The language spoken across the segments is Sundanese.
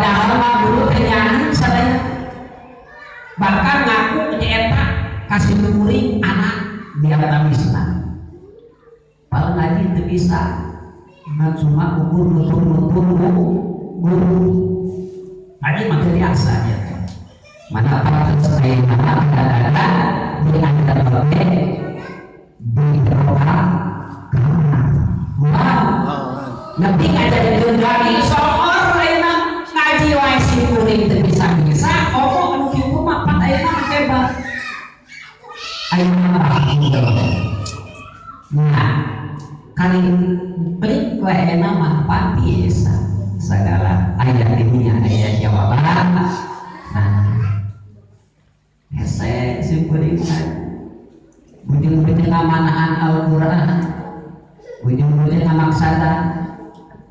Padahal mah guru teh nyaho sadaya, bahkan ngaku nyaeta ka sim kuring anak di antawisna. Paling ngaji teu bisa, ngan cuma ukur nutur-nutur guru. Ngaji mah teu biasa ya teh. Mana pantes ayeuna kadang-kadang di antara oge di kamar. Wow. Nepi ngajadikeun lagi soor ayeuna ngaji wae sim kuring teu bisa-bisa, komo anu kitu mah pan ayeuna mah hebat. Ayeuna mah. Nah, kali beri we ayeuna mah pan biasa segala aya dinya aya jawaban. Nah, hese sim kuring mah bujung-bujung ngamanaan Al-Qur'an, bujung-bujung ngamaksada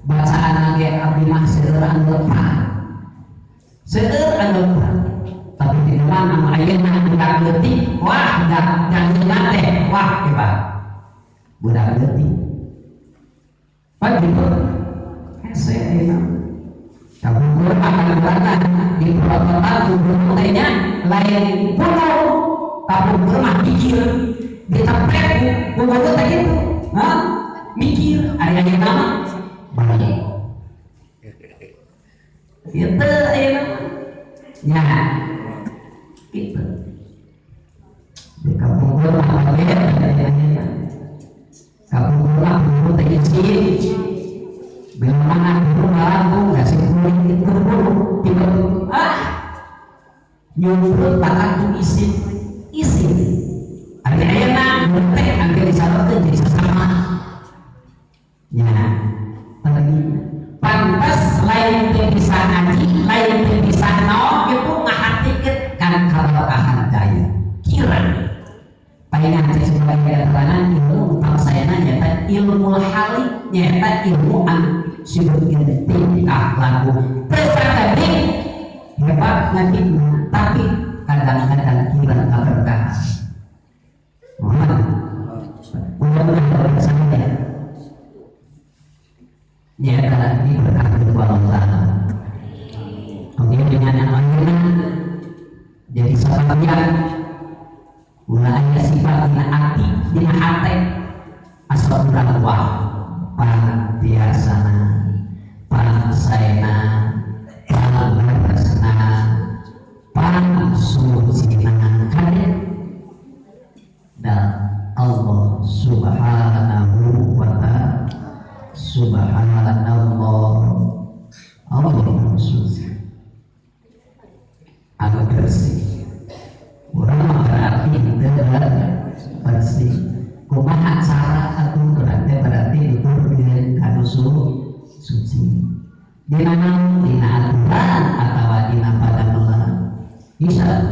bacaan ge abdi mah seueur anu lepat, seueur anu lepat. Tapi di mana anu ayeuna budak leutik, wah, budak jangan teh, wah, hebat budak leutik. Pak gitu hese ayeuna. Kapungkur akan di prototan guru teh nya lain kuno. Kapungkur mah mikir, ditepek ku guru teh gitu. Hah? Mikir. Ari ayeuna mah balik gitu ayeuna mah nya gitu. Di kapungkur mah bager, ayeuna kapungkur mah guru teh izin bila mana guru ngalagu nggak sih kuring buru tiba ah nyumput bahkan ku izin izin. Ari ayeuna guru teh hampir disalurkeun jadi sesama nya. Tadi pantas lain teu bisa ngaji, lain teu bisa naon gitu, ngahatikeun kan kaberkahan daya kira palingan cek sebagai keterangan ilmu pangsayana nyata ilmu hali, nyata ilmu anu disebutkeun tingkah laku. Teu sakedik hebat ngaji, tapi kadang-kadang kira kaberkahan. Muhammad mudah-mudahan saya nyata diberkahi Allah Ta'ala. Oke, dengan yang lainnya jadi sebabnya ulah aya sifat dina hati, dina hate asal urang wah pan biasana, pan saena, pan leresna, pan sucina kade dan Allah Subhanahu wa Ta'ala. Subhanallah, Allah suci anu bersih. Urang mah berarti teu bersih. Kumaha cara atuh berarti berarti nuturkeun kanu suci dina naon, dina aturan atawa dina padamelan bisa.